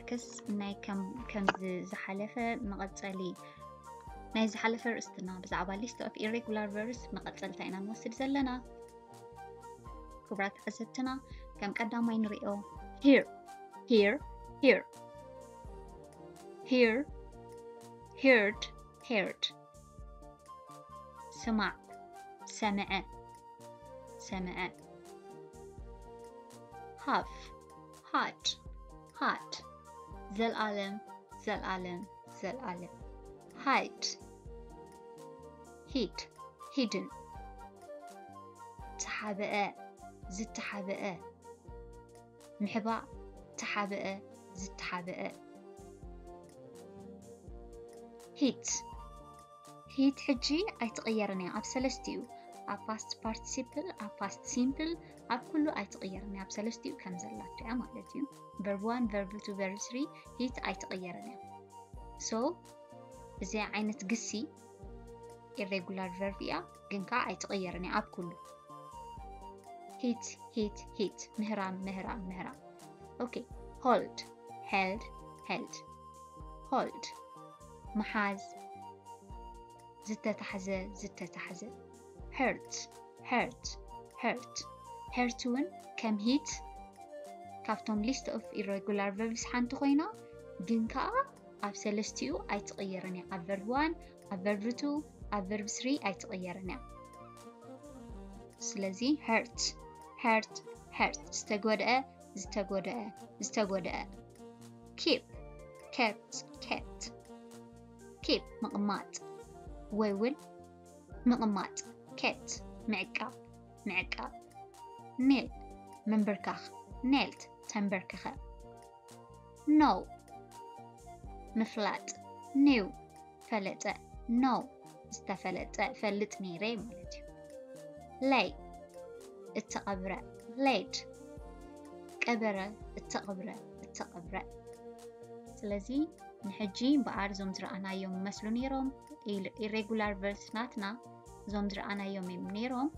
ክስ ናይ ከም ከምዚ ዝሓለፈ መቐጸሊ ናይ ዝሓለፈ ርእስትና ብዛዕባ list of irregular verbs መቐጸልታ ኢና ንወስድ ዘለና። ክቡራት ተዓዘብትና፣ ከም ቀዳማይ ንሪኦ። Hear, hear, hear. Hear, heard, heard. ስማዕ፣ ሰምዐ፣ ሰምዐ። Have, had, had። ዘልኣለም፣ ዘልኣለም፣ ዘልኣለም። Hide, hid, hidden። ተሓብአ፣ ዝተሓብአ። ምሕባእ፣ ተሓብአ፣ ዝተሓብአ። Hit፣ hit ሕጂ ኣይትቕየርን እያ ኣብ ሰለስቲኡ፣ ኣብ past participle፣ ኣብ past simple፣ ኣብ ኩሉ ኣይትቕየርን እያ፣ ኣብ ሰለስቲኡ ከም ዘላቶ እያ ማለት እዩ። Verb one፣ verb two፣ verb three hit ኣይትቕየርን እያ። So እዚ ዓይነት ግሲ irregular verb እያ፣ ግን ከዓ ኣይትቕየርን እያ ኣብ ኩሉ። Hit፣ hit፣ hit። ምህራም፣ ምህራም፣ ምህራም። Okay። Hold፣ held፣ held። Hold ምሓዝ፣ ዝተታሕዘ፣ ዝተታሕዘ። Hurt፣ hurt፣ hurt። Hurt እውን ከም hit ካብቶም list of irregular verbs ሓንቲ ኮይና፣ ግን ከዓ ኣብ ሰለስቲኡ ኣይትቕየርን እያ። ኣብ verb one፣ ኣብ verb two፣ ኣብ verb three ኣይትቕየርን እያ። ስለዚ hurt፣ hurt፣ hurt። ዝተጎድአ፣ ዝተጎድአ፣ ዝተጎድአ። Keep፣ kept፣ kept። Keep ምቕማጥ ወይ እውን ምቕማጥ። Kept ምዕቃብ፣ ምዕቃብ። Kneel ምንብርካኽ። Knelt ተንበርክኸ። Know ምፍላጥ። Knew ፈለጠ። Know ዝተፈለጠ፣ እፈልጥ ነይረ ማለት እዩ። Lay እተቐብረ። Laid ቀበረ፣ እተቐብረ፣ እተቐብረ። ስለዚ ንሕጂ እምበኣር እዞም ዝረኣናዮም ይመስሉ ነይሮም፣ irregular verbs ናትና እዞም ዝረኣናዮም እዮም ነይሮም።